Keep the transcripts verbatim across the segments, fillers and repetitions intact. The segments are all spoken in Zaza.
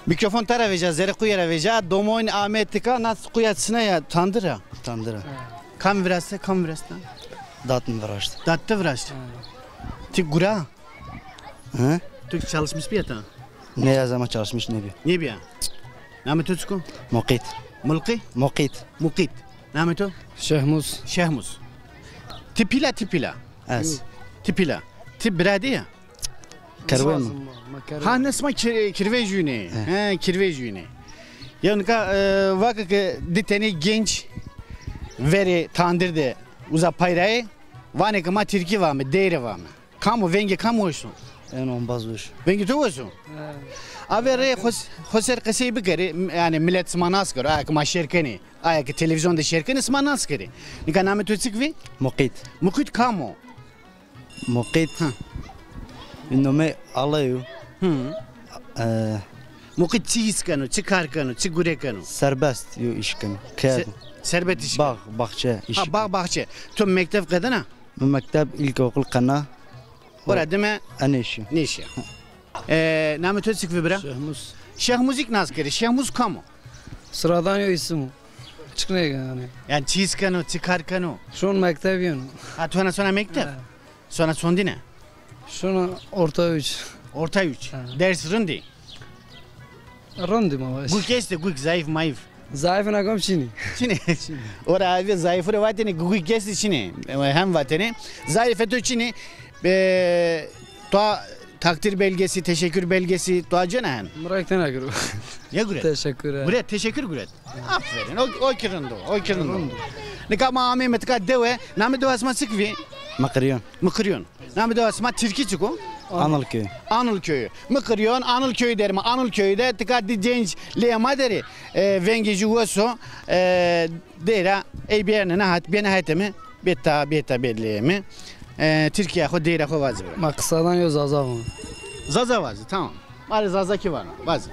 Mîkrofon ta ra vêja, zerrê quye ra vêja. Domoyîn ame tika, na quya çina ya, tandir a? Tandir a. Kam viraşte, kam viraşte? Dat mi viraşt. Dat ti viraşt? Ti gura? Hı? Tu çalışmış bîya ta? Ne, ez ama çalışmış nêbî. Nêbîya? Namê to çik o? Muqît. Mulqî? Muqît. Muqît. Namê to? Şehmuz. Şehmuz. Ti pîl a, ti pîl a? Ez. Ti pîl a. Ti biradê ya? Kerwê mi? Ha, ne sima kir-, kirvê jûnê. He, kirvê jûnê. Ya nika, e, vake ke di tenê genc verê tandir de uza pay ra yê, vanê ke ma tirkî vame, deyre vame. Kam o, vengê kam weş o? En ombaz weş. Vengê to weş o? He. Ave rê xo s-, xo ser qesey bikerê, m-, yanî milet sima nas kero, aya ke ma şêr kenê, aya ke televîzyon de şêr kenê, sima nas kerê. Nika namê to çik vî? Muqît. Muqît kam o? Muqît. Hı. Nomê Allay o. Hı. E, Muqît çi îş keno, çi kar keno, çi gure keno? Serbest yo îş keno. Se-, serbest îş keno. Bağ, bahçe îş. Ha, bağ, bahçe. To mekteb qedena? Mi mekteb, ilkokul qena. Ora dime? E, nêşî. Nêşî. E, namê to çik vî bira? Şehmuz. Şehmuz îk nas kerê. Şehmuz kam o? Sıradan yo îsim o. Çik nêgeno yanî. Yanî çi îş keno, çi kar keno? Şon mekteb yeno. Ha, tu hena sona mekteb? He. Sona çondîne? Şona orta üç. Orta üç. He. Ders rindî? Rindî ma baş. Guk estê, guk, zayıf mayıf. Zayıf na kom çinî. Çinî. Çinî. Ora abi zayıfı rê vatêne, guk estê çinî. Hem vatêne. Zayıfê to çinî. E, to takdir belgesi, teşekkür belgesi, to cena hen? Mi rê tena giro. Ne guret? Teşekkür. Guret, teşekkür guret. Aferin. O, o ki rind o, o ki rind o. Nika ma ameyme tika dewe, namê dewa sima çik vî? Miqiryon. Miqiryon. Namê dewa sima tirkî çik o? Anıl köyü. Anıl köyü. Miqiryon, Anıl köyü derime. Anıl köyü de tika di genc lê ma derê, e, vengê jû wes o, e, deyra ey bêne nehat, bêne heteme, bêta, bêta bê lê mi. E, tirkîya xo, deyra xo vaze bira. Ma qisa dan yo zaza vano. Zaza vaze, tamam. Ma rê zazakî vano, vaze.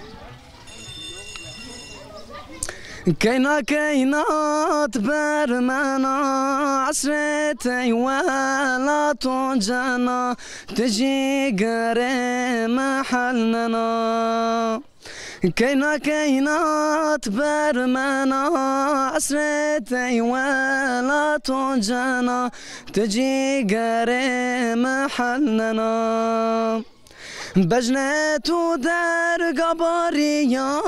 Keyna keyna ti bermena, esretey welato cena, ti cîgerê mi helnena. Keyna keyna ti bermena, esretey welato cena, ti cîgerê mi helnena. Bejnê tu derga barîya,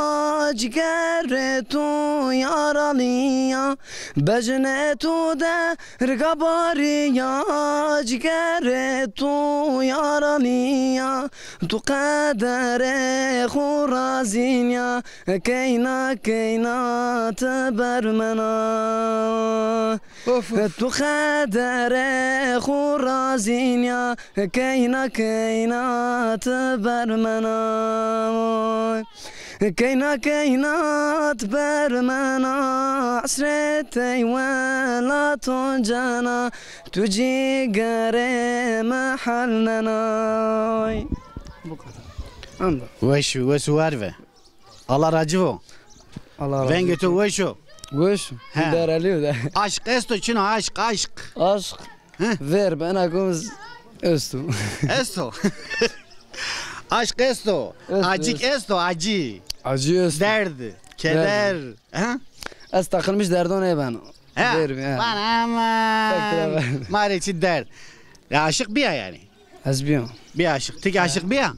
cîgerê tu yaralîya. Bejnê tu derga barîya, cîgerê tu yaralîya. Tu qederê xo razî nîya, keyna keyna ti bermena. Of, of. Tu qederê xo razî nîya, keyna keyna ti bermena. Keyna keyna ti bermena, esretey welato cena, tu cîgerê mi helnena. Bu kadar. Anda. Weş, weş û war ve. Allah razî bo. Allah razî. Vengê to weş o. Weş. He. Îdare lîyo de. Aşq esto çin o, aşq, aşq? Aşq. He? Verb, ena kom esto. Esto. Aşq esto. Esto, acîk esto. Esto, acî. Acî esto. Derd, keder. Derd. He? Ez takılmış derdon ê ben. He. Verb, he. Bana aman. Ma rê çi derd. Ya aşiq bîya yanî. Ez bîya. Bîya aşiq. Ti kî aşiq bîya?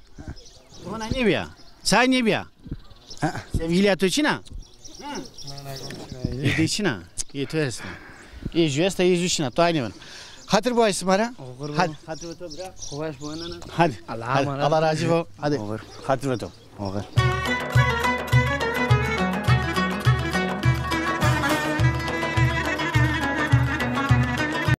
Hona nêbîya? Çay nêbîya? Ha. Sevgiliya to çin a? Ê de çin a? Ê to esta. Ê jû esta, ê jû çin a. To aynî ben. Xatir bo ay sima ra. Oxir bo. Hadi, xatir bo to bira. Xweş bo nene. Hadi. Allah'a emanet. Allah razî bo. Hadi. Oxir. Xatir bo to. Oxir.